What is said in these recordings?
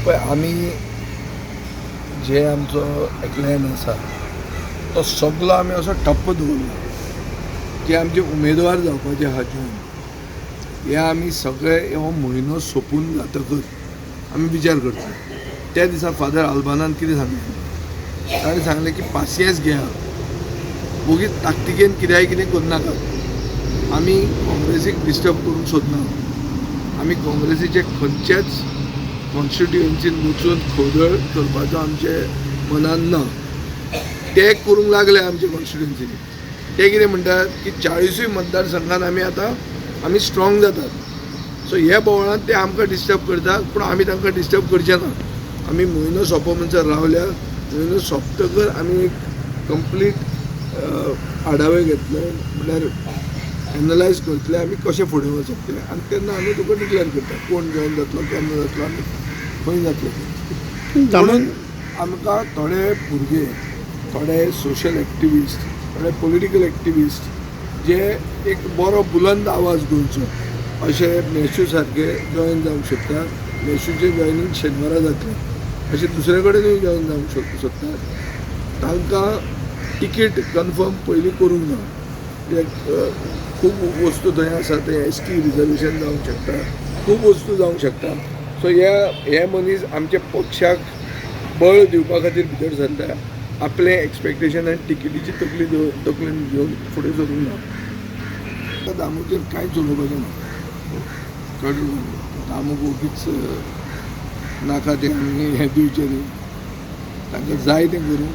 पळय, आमी जे आमचो एक आसा तो सगलो आमी असो ठप्प दवरला की आमचे उमेदवार जावपाचे आहा जून. हे आमी सगळे हो म्हयनो सोंपून जातकच आमी विचार करता. त्या दिसा फादर आल्बानान कितें सांगलें? ताणें सांगलें की पासियेंस घेया, वगीच ताकतिकेन कित्याय कितें करनाकात. आमी काँग्रेसीक डिस्टर्ब करूंक सोदना. आमी काँग्रेसीचे खंयच्याच कॉन्स्टिट्युएन्सीन वचून खवदळ करपाचो आमचे मनान ना. ते करूंक लागले आमचे कॉन्स्टिट्युएन्सीनी. ते कितें म्हणटात की 40ूय मतदारसंघात आमी आतां आमी स्ट्रॉंग जातात. सो हे बोवाळांत ते आमकां डिस्टर्ब करतात, पूण आमी तांकां डिस्टर्ब करचे ना. आमी म्हयनो सोंपो म्हणसर रावल्या. म्हयनो सोंपतकर आमी एक कंप्लीट आढावे घेतले, म्हणल्यार एनलायज करतले आमी कशें फुडें वचप तें. आनी तेन्ना आमी तुका डिक्लेर करता कोण जॉयन जातलो, केन्ना जातलो आनी खंय जातलो तें. म्हणून आमकां थोडे भुरगे, थोडे सोशल एक्टिविस्ट, थोडे पॉलिटिकल एक्टिविस्ट जे एक बरो बुलंद आवाज गोंयचो, अशे मॅश्यू सारके जॉयन जावंक सोदता. मॅश्यूचें जॉयनींग शेनवारा जातलें. अशें दुसरे कडेनूय जॉयन जावंक सोदतात. तांकां तिकीट कन्फर्म पयलीं करूंक ना, कित्याक खूब वस्तू थंय आसा. थंय एसटी रिजर्वेशन जावंक शकता, खूब वस्तू जावंक शकता. सो ह्या हे मनीस आमच्या पक्षाक बळ दिवपा खातीर भितर सरता. आपलें एक्सपेक्टेशन आनी तिकेटीची तकली तकलेन घेवन फुडें सरूंक ना. दामूचेर कांयच उलोवपाचें ना. चड दामूक ओगीच नाका तें आमी हें दिवचें न्ही. तांकां जाय तें करूं,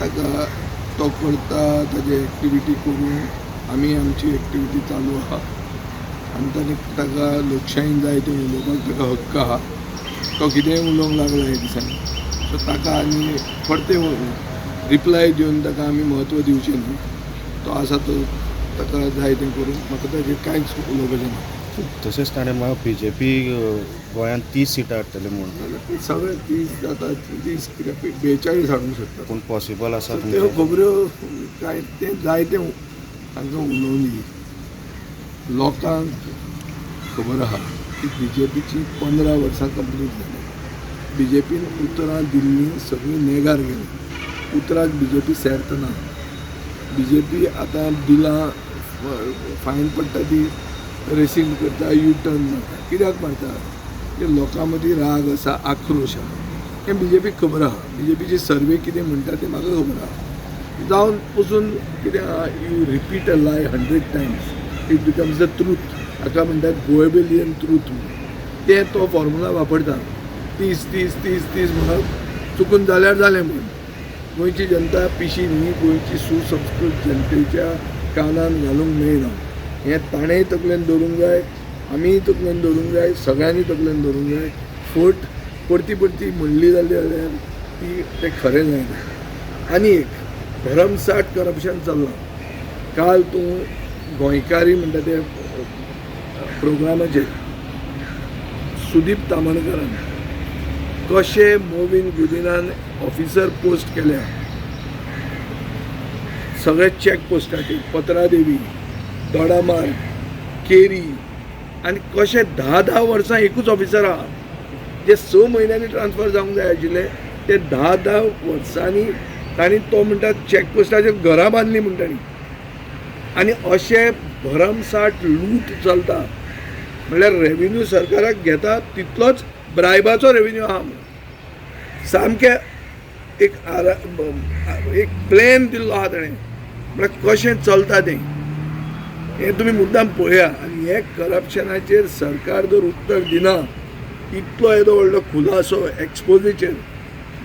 ताका तो करता ताजी एक्टिविटी करूं. आमी आमची एक्टिविटी चालू आहा आनी ताणें ताका लोकशायेन जाय तें उलोवपाक ताका हक्क आहा. तो कितेंय उलोवंक लागला ह्या दिसांनी. सो ताका आनी परते रिप्लाय दिवन ताका आमी म्हत्व दिवचें न्ही. तो आसा तो ताका जाय तें करूं. म्हाका ताजेर कांयच उलोवपाचें ना. तशेंच ताणें म्हळां बीजेपी गोंयांत 30 सिटां हाडटले म्हूण. सगळे 30 जाता, 30 कित्याक, 42 हाडूंक शकता. पूण पॉसिबल आसा? त्यो खबऱ्यो काय तें जाय तें तांकां उलोवंक दी. लोकांक खबर आहा की बीजेपीची 15 वर्सां कंप्लीट जाली. बीजेपीन उतरां दिल्लीं सगळीं नेगार गेलीं. उतराक बीजेपी सेर्त ना. बीजेपी आतां बिलां फायन पडटा ती रेसींग करता, यू टर्न मारता. कित्याक मारता? की लोकां मदीं राग आसा, आक्रोश आहा. हें बीजेपीक खबर आहा. बीजेपीची सर्वे कितें म्हणटा तें म्हाका खबर आहा. जावन पसून कितें आहा, you repeat a lie 100 times, it becomes the truth. हाका म्हणटात गोएबेलियन ट्रूथ म्हणून. तें तो फॉर्मुला वापरता. 30 30 30 30 म्हणप, चुकून जाल्यार जालें म्हूण. गोंयची जनता पिशी न्ही. गोंयची सुसंस्कृत जनतेच्या कानान घालूंक मेळना. हें ताणेंय तकलेन दवरूंक जाय, आमीय तकलेन दवरूंक जाय, सगळ्यांनी तकलेन दवरूंक जाय. फट परती परती म्हणली जाल्यार ती तें खरें जायना. आनी एक भरमसाठ करप्शन चल्लां. काल तूं गोंयकारी म्हणटा ते प्रोग्रामाचेर सुदीप तामणकरान कशें मोविन गुदिनान ऑफिसर पोस्ट केल्या सगळे चॅक पोस्टाचेर, पत्रादेवी, दोडामार्ग, केरी, आनी कशें 10 10 वर्सां एकूच ऑफिसर आहा. जे 6 म्हयन्यांनी ट्रान्सफर जावंक जाय आशिल्ले ते 10 10 वर्सांनी तांणी तो म्हणटा चॅक पोस्टाचेर घरां बांदली म्हण तांणी. आनी अशें भरमसाठ लूट चलता. म्हणल्यार रेवेन्यू सरकाराक घेता तितलोच ब्रायबाचो रेवेन्यू आहा म्हणून सामकें एक एक प्लॅन दिल्लो आहा ताणें. म्हळ्यार कशें चलता तें हें तुमी मुद्दाम पळया. आनी हे करप्शनाचेर सरकार जर उत्तर दिना, इतलो येदो व्हडलो खुलासो एक्सपोजेचेर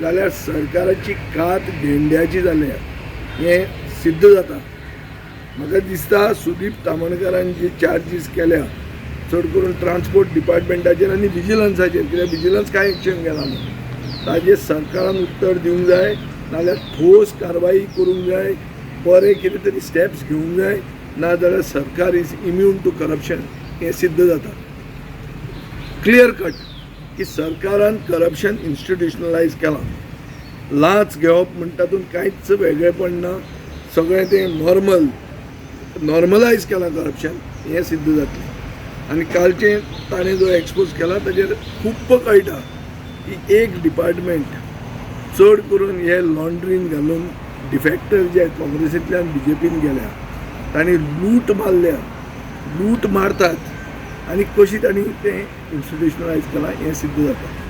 जाल्यार सरकाराची कात गेंड्याची जाल्या हें सिद्ध जाता. म्हाका दिसता सुदीप तामणकारान जे चार्जीस केल्या, चड करून ट्रान्सपोर्ट डिपार्टमेंटाचेर आनी विजिलन्साचेर, कित्याक विजिलन्स कांय एक्शन घेना म्हूण, ताजेर सरकारान उत्तर दिवंक जाय, नाजाल्यार ठोस कारवाई करूंक जाय, बरें कितें तरी स्टेप्स घेवंक जाय. नाजाल्यार सरकार is immune to corruption हें सिद्ध जाता क्लियर कट की सरकारान करप्शन इन्स्टिट्युशनलायज केलां. लांच घेवप म्हणटा तातूंत कांयच वेगळेपण ना. सगळें तें नॉर्मलायज केलां करप्शन हें सिद्ध जातलें. आनी कालचें ताणें जो एक्सपोज केला ताजेर खूब्ब कळटा. की एक डिपार्टमेंट चड करून हे लॉन्ड्रीन घालून डिफेक्टर जे काँग्रेसींतल्यान बीजेपीन गेल्या तांणी लूट मारल्या, लूट मारतात आनी कशी तांणी तें इन्स्टिट्युशनलायज केलां हें सिद्ध जाता.